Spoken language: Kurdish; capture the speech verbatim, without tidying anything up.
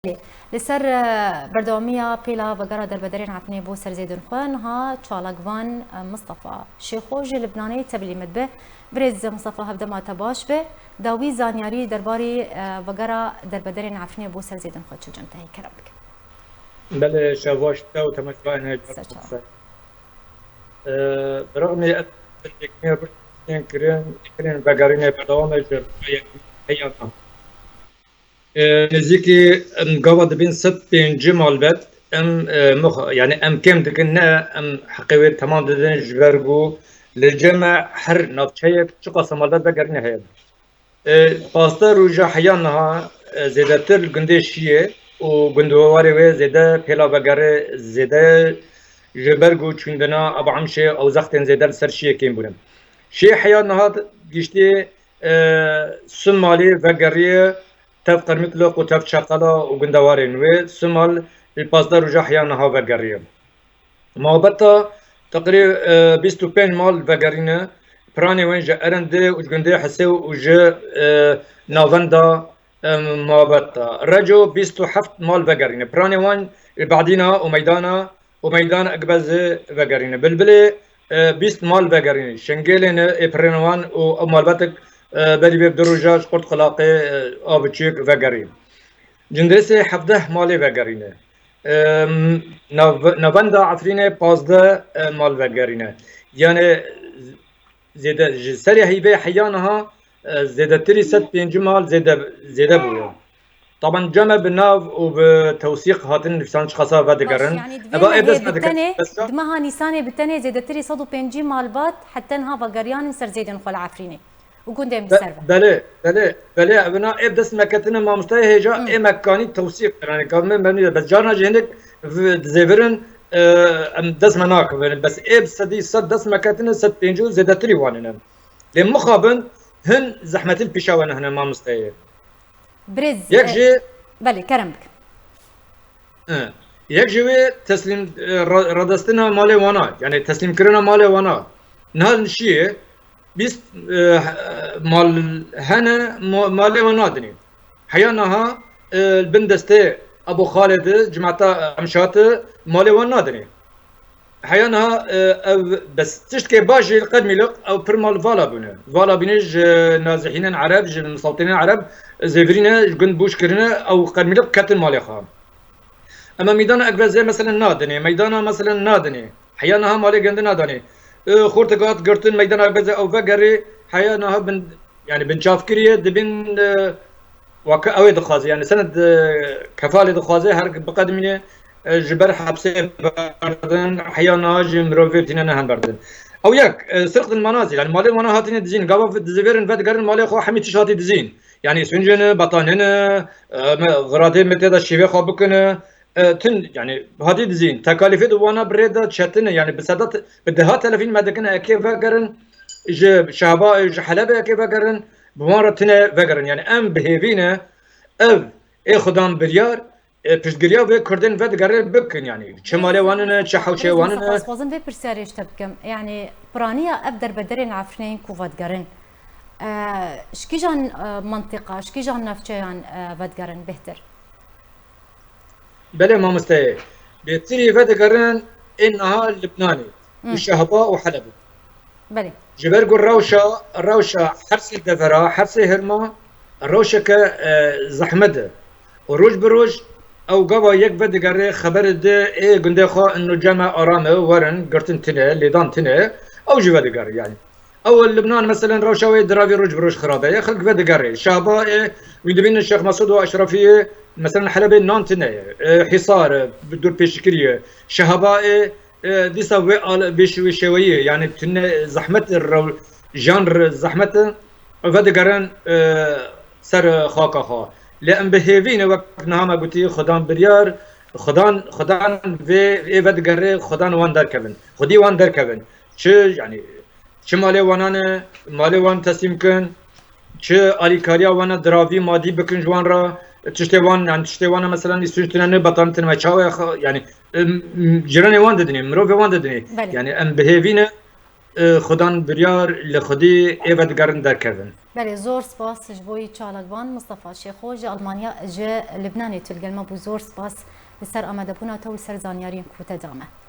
Li ser, e, berdewamiya pêla vegera derbederên Efrînê bo ser zêdên xwe, niha çalakvan, e, Mistefa Şêxo ji Libnanê tevlî me dibe. Birêz Mistefa, hevdema te baş be. Dawî zanyarî derbarî, e, vegera derbederên Efrînê bo ser zêdên xwe çi cem te heye, kerem bike. Belê, şev baş te û temaşevanê. Ser çav. E, bi rexmê ev tiştekî pir tiştên kirin, kirin vegerînê berdewam e ji heya, heya me. E, nêzîkî, em, gava dibîn sed pêncî malbet, em, e, mix-, yani em kêm dikin, ne, em heqê wê temam didin, ji ber ku li cem me her navçeyek çiqas malbet vegerîne heye. E, pazdeh roja heya niha, e, zêdetir li gundê Şiyê û gundewarê wê zêde pêla vegerê zêde, ji ber ku çûndina Eba Emşê ew zextên zêde li ser Şiyê kêm bûne. Şiyê heya niha giştî, e, Simalî vegeriye tev Qermîtliq û tev Çeqela û gundewarên wê. Simal li pazdeh roja heya niha vegeriye. Mabeta teqrîb, e, bîst û pênc mal vegerîne. Piranê wen ji Erendê û ji gundê Hisê û ji, e, navenda, e, mabeta Reco bîst û heft mal vegerîne. Piranê wan li Badîna û Meydana û Meydana Ekbezê vegerîne. Bilbilê, e, bîst mal vegerîne. Şingêlê ne ê pirên wan û ew malbetek, e, berî vê bi du roja ji Qurt Qilaqê, e, av û çiyek vegerî. Cindirêsê hevdeh malê vegerîne. Em, nav-, navenda Efrînê pazdeh, e, mal vegerîne. Yani zêde, ji serê heyvê heya niha, e, zêdetirî sed pêncî mal zêde, zêde bûye. Taban cem me bi nav û bi tewsîq hatin nivîsan çiqasa vedigerin. Baş, yani divê Eva mehê ê dest bi me dikin. Tenê, Bes di meha Nîsanê bi tenê zêdetirî sed û pêncî malbat heta niha vegeriyanin ser zêdên xwe li Efrînê û gundên bi Be-, ser ve. Belê, belê, belê, evina ê bi dest me ketine mamosteyê hêja Hı. ê me kanî tewsîq kirin. Ka me, me nî, bes carna jî hinek v-, dizêvirin, e, em dest me nakevin. Bes ê bi sedî sed dest me ketine, sed pêncî û zêdetirî wan in. Lê mixabin hin zehmetî li pîşa we nehne mamosteyê. Birêz, Yek e, jî belê, kerem bike. E, yek ji wê teslîm, e, ra-, radestina malê wana, yani teslîmkirina malê wana. Niha nişiyê bîst, e, mal hene, ma-, malê wan nadinê. Heya niha, e, li bin destê Ebo Xalid, cimata Emşat, malê wan nadinê. Heya niha, e, ev bes tiştkê baş jî li Qedmîliq ew pir mal vala bûne. Vala bîne ji nazihînên Ereb, ji misewtînên Ereb zêvirîne, ji gund bûş kirine, ew Qedmîliq ketin malê xwe. Ema meydana Ekbezê meselen nadinê, meydana meselen nadinê. Heya niha malê gende nadanê. E, xortek hat girtin, meydana Ekbezê ew vegerê, heya niha bin Yani binçavkirî ye, dibin, e, weke ew ê dixwaze. Yani sened, e, kefalê dixwaze, her biqedimîne, e, ji ber hepsê berdin, heya niha jî mirovê tîne nehan berdin. Ew yek, e, sirq din manazî, yani malê wana hatine dizîn, gava dizêverin vedigerin malê xwe hemî tişt hatî dizîn. Yani sûncene, batanene, e, me, xiratê me tê de şîvê xwe bikine, e, tun, yani, hatî dizîn, tekalîfê di wana bi rê de çetin e, yani, bi seda te-, bi deha telefîn me dikin, eke vegerin, ji Şehba, ji Helebê eke vegerin, bi wan re tune vegerin. Yani, em bi hêvî ne, ev ê xudan biryar, e, piştgiriya vê Kurdên vedigere bikin, yani, çi malê wan ne, çi hewçeyê wan ne. Xwazim vê pirsyarê ji te bikim. Yani, piraniya ev derbederên Efrînê yên ku vedigerin, e, ji kîjan, e, mentiqa, ji kîjan navçeyan, e, vedigerin bêhtir? Belê mamosteyê. Bêtirî vedigerin ê niha Libnanê û Hmm. Şehba û Helebê. Belê. Ji ber ku rewşa, rewşa her sê devera, her sê herma rewşeke, e, zehmet e. Û roj bi roj ew gava yek vedigere xeberê de ê gundê xwe ino cem me aram e, werin, girtin tune, lêdan tune, ew jî vedigere yani. Ew li Libnan, meselen, rewşa wê diravî roj bi roj xirab e. Xelk vedigere. Şehba, e, wî dibînin Şêx Mesûd û Eşrefiyê, meselen, Helebê nan tune ye. E, Hîsar, e, bi dûr pêşî kiriye. Şehba, e, e, dîsa wê al-, vê şi-, wê şêweyî ye. Yani tune zehmet e, rew-, jan re-, zehmet e. Vedigerin, e, ser, e, xaka xwe. Lê em bi hêvî ne, wek niha me gotî, xudan biryar, xudan, xudan vê, ê vedigere, xudan wan derkevin. Xwedî wan derkevin. Çi, yani, Çi malê wana ne, malê wan teslîm kin, çi alîkariya wana diravî madî bikin ji wan re, tiştê wan, yani tiştê wana, meselen, îsûnc tune ne, betanî tune me çawe, xa-, yani, em, em, cîranê wan didinê, mirovê wan didinê. Belê. Yani em bi hêvî ne, e, xwedan biryar li xwedî ê vedigerin derkevin. Belê, zor spas ji bo wî çalakvan. Mistefa Şêxo ji Almanya, ji Libnanê tu li gel me bû. Zor spas. Li ser amadebûna te û li ser zanyariyên ku te da me.